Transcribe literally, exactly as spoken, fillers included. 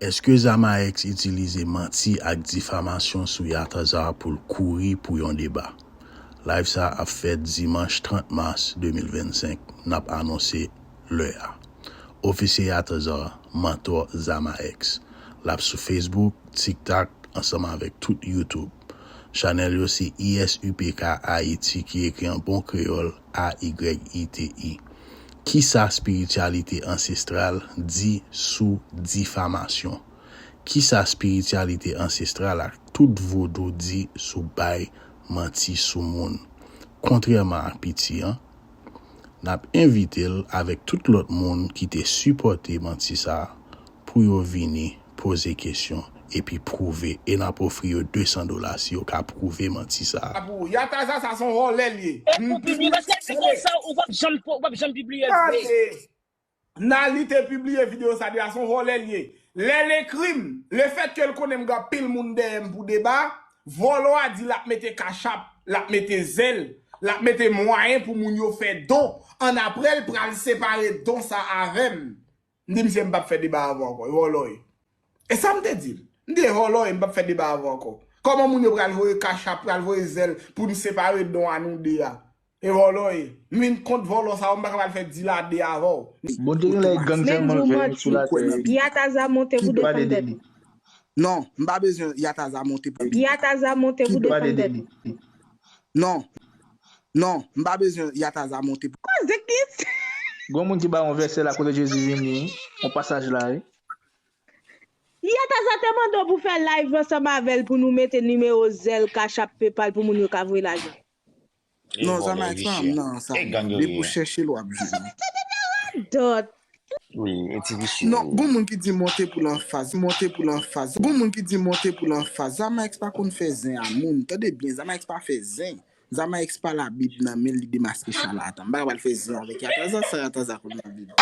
Èske Zamaex itilize manti ak difamasyon sou Yatazar pou l kouri pou yon deba? Live sa ap fèt dimanch trant mas de mil vennsenk. N ap anonse lè a. Ofisye Yatazar, mantò Zamaex. L ap sou Facebook, TikTok, ansanm avèk tout YouTube. Chanèl yo se I S U P K Ayiti ki ekri an bon kreyòl A Y I T I. Kisa espirityalite ansestral di sou difamasyon? Kisa espirityalite ansestral ak tout vodou di sou bay manti sou moun? Kontrèman ak Piti an, n ap envite l avèk tout lòt moun ki te sipòte manti sa a pou yo vini poze kesyon epi pwouve, e n ap ofri yo de san dola si yo ka pwouve manti sa a. Pou Yataza, sa se yon vòlè l ye. E pou pibliye, paske se konsa ou p ap janm, ou p ap janm pibliye vre. Nali te pibliye videyo sa deja, se yon vòlè l ye. Lè l ekri m, lefètke l konnen m gen anpil moun dèyè m pou deba, vòlò a di l ap mete kachap, l ap mete zèl, l ap mete mwayen pou moun yo fè don. Annapre, l pral separe don sa avè m. M di misye m p ap fè deba avè w ankò, e vòlò ye. E sa m te di l. M di e vòlò ye, m p ap fè deba avè w ankò. Kòman moun yo pral voye kachap, pral voye zèl pou n separe don a nou de a? E vòlò ye. M vin kont vòlò sa yo, m pa ka pral fè dil a de avè w. Bondye gen lè gang tèlman l vè sou latè. Yataza monte pou defann tèt li. Non, m pa bezwen Yataza monte pou. Yataza monte pou defann tèt li. Non. Non, m pa bezwen Yataza monte pou. Koze ki. Gon moun ki ba yon vèsè la kote Jezi vini, yon pasaj la wi. Yataza te mande w pou fè live ansanm avè l pou nou mete nimewo zèl, kachap, paypal pou moun yo ka voye lajan. Non, Zamaex pa nan sa. Depi w chèche l w ap jwenn. Dòt. Wi, e ti visye. Non, gon moun ki di monte pou l anfas, monte pou l anfas. Gon moun ki di monte pou l anfas. Zamaex pa konn fè zen a moun. Tande byen, Zamaex pa fè zen. Zamaex pa Labib nan men l, li demaske chalatan. M pa ka pral fè zen avèk Yataza, sa Yataza konn Labib.